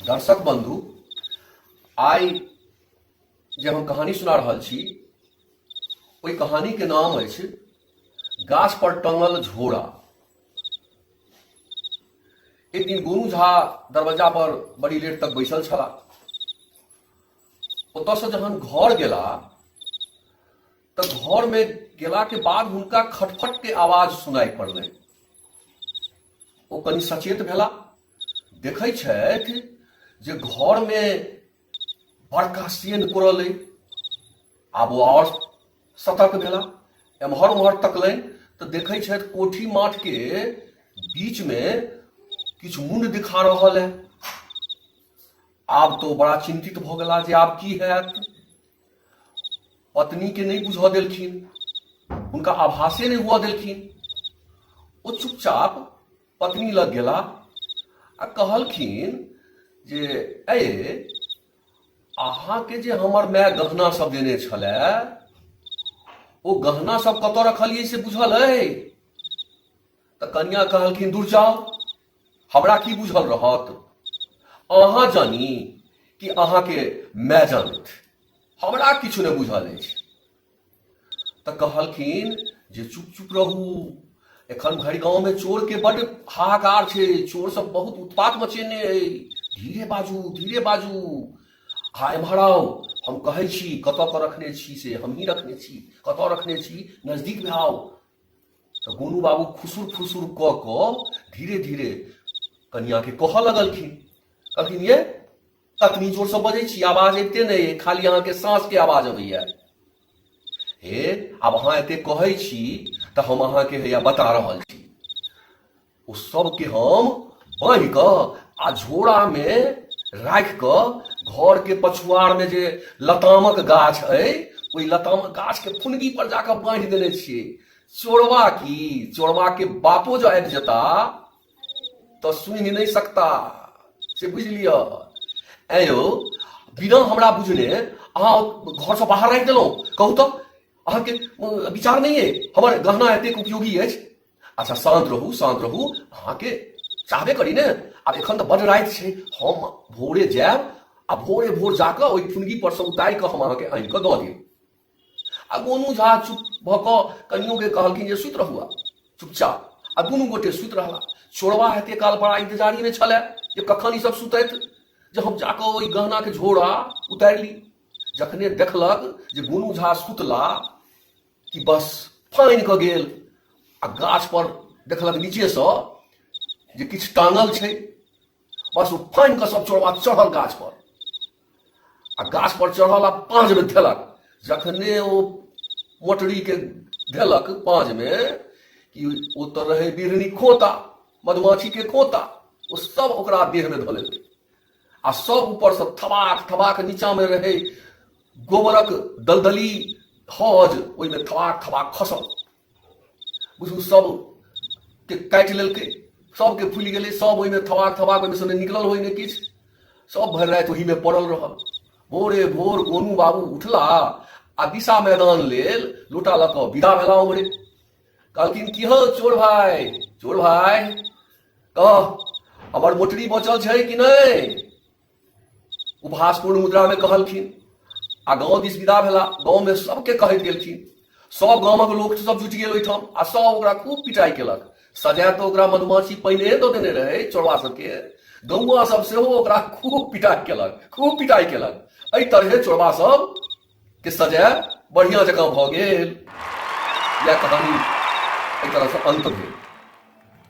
दर्शक बंधु, आइ जे हम कहानी सुना रहल छी ओहि कहानी के नाम अछि गाछ पर टंगल झोरा। एक दिन गोनू झा दरवाजा पर बड़ी लेट तक बैसल छला। ओतऽ से जहन घर गेला तऽ घर में गेला के बाद हुनका खटखट के आवाज सुनाई पड़लै। ओ कनि सचेत भेला, देखै छथि जे घरमे बड़का सेन कोड़ल अइ। आब ओ आओर सतर्क भेला, एम्हर ओम्हर तकलनि तऽ देखै छथि कोठी माठके बीचमे किछु मुंड दिखा रहल है। आब तो बड़ा चिंतित भऽ गेला जे आब की हैत। पत्नी के नहि बुझऽ देलखिन, हुनका आभासे नहि हुअ देलखिन। ओ चुपचाप पत्नी लग गेला आ कहलखिन जे अये, अहाँके जे हमर माय गहना सब देने छलै ओ गहना सब कतऽ रखलियै से बुझल अइ? तऽ कनिया कहलखिन, दूर जाओ, हमरा की बुझल रहत, अहाँ जानी कि अहाँके माय जानत, हमरा किछु नहि बुझल अछि। तऽ कहलखिन जे चुप चुप रहू, एखन भरि गाँवमे चोरके बड्ड हाहाकार छै, चोर सब बहुत उत्पात मचेने अइ, धीरे बाजू धीरे बाजू, आ एम्हर आउ, हम कहै छी कतऽ कऽ रखने छी से हमही रखने छी, कतऽ रखने छी, नजदीकमे आउ। तऽ गोनू बाबू खुसुर फुसुर कऽ कऽ धीरे धीरे कनियाके कहऽ लगलखिन। कहलखिन, ये तखनी जोरसँ बजै छी, आवाज अबिते नहि अइ, खाली अहाँके साँसके आवाज अबैया। हे, आब अहाँ एते कहै छी तऽ हम अहाँके हैया बता रहल छी, ओ सबके हम बान्हि कऽ आ झोरामे राखि कऽ घरके पछुआरमे जे लतामक गाछ अइ ओहि लतामक गाछके फुनगी पर जाकऽ बान्हि देने छियै। चोरवा की, चोरवा के बापो जँ आबि जेता तऽ सुनि नहि सकता, से बुझि लिअ। ऐं यौ, बिना हमरा बुझने अहाँ घरसँ बाहर राखि देलहुँ, कहू तऽ अहाँके विचार नहि अइ हमर गहना एतेक उपयोगी अछि? अच्छा शान्त रहू शान्त रहू, अहाँके चाहबे करी ने। आब एखन तऽ बड्ड राति छै, हम भोरे जायब आ भोरे भोर जाकऽ ओहि फुनगी पर सँ उतारि कऽ हम अहाँके आनि कऽ दऽ देब। आ गोनू झा चुप भऽ कऽ कनियोके कहलखिन जे सुति रहू आब चुपचाप, आ दुनू गोटे सुति रहला। चोरबा एते काल बड़ा इंतजारीमे छलए जे कखन ई सब सुतथि जे हम जाकऽ ओहि गहनाके झोरा उतारि ली। जखने देखलक जे गोनू झा सुतला कि बस फानि कऽ गेल आ गाछ पर देखलक नीचेसँ जे किछु टाँगल छै, बस ओ फानि कऽ सब चोरबा चढ़ल गाछ पर आ गाछ पर चढ़ल आ पाँजमे धेलक। जखने ओ मोटरीके धेलक पाँजमे कि ओ तऽ रहै बिढ़नी खोता, मधुमाछीके खोता, ओ सब ओकरा देहमे धऽ लेलकै आ सब ऊपरसँ थबाक थबाक नीचाँमे रहै गोबरक दलदली हौज, ओहिमे थबाक थबाक खसल। बुझू सब के काटि लेलकै, सबके फूलि गेलै, सब ओहिमे थबाक थबाक, ओहिमे सँ नहि निकलल ओहिमे किछु, सब भरि राति ओहिमे पड़ल रहल। भोरे भोर गोनू बाबू उठला आ दिशा मैदान लेल लोटा लऽ कऽ विदा भेला उम्हरे। कहलखिन, की हौ चोर भाय, चोर भाय, कह हमर मोटरी बचल छै कि नहि? उपहासपूर्ण मुद्रामे कहलखिन आ गाँव दिस विदा भेला। गाँवमे सबके कहैत गेलखिन, सब गामक लोक सब जुटि गेल ओहिठाम आ सब ओकरा खूब पिटाइ केलक। सजाय तऽ ओकरा मधुमाछी पहिने दऽ देने रहै चोरबा सबके, गौआ सब सेहो ओकरा खूब पिटाइ केलक, खूब पिटाइ केलक। एहि तरहे चोरबा सब के सजाय बढ़िया जकाँ भऽ गेल। इएह कहानी एहि तरहसँ अन्त भेल।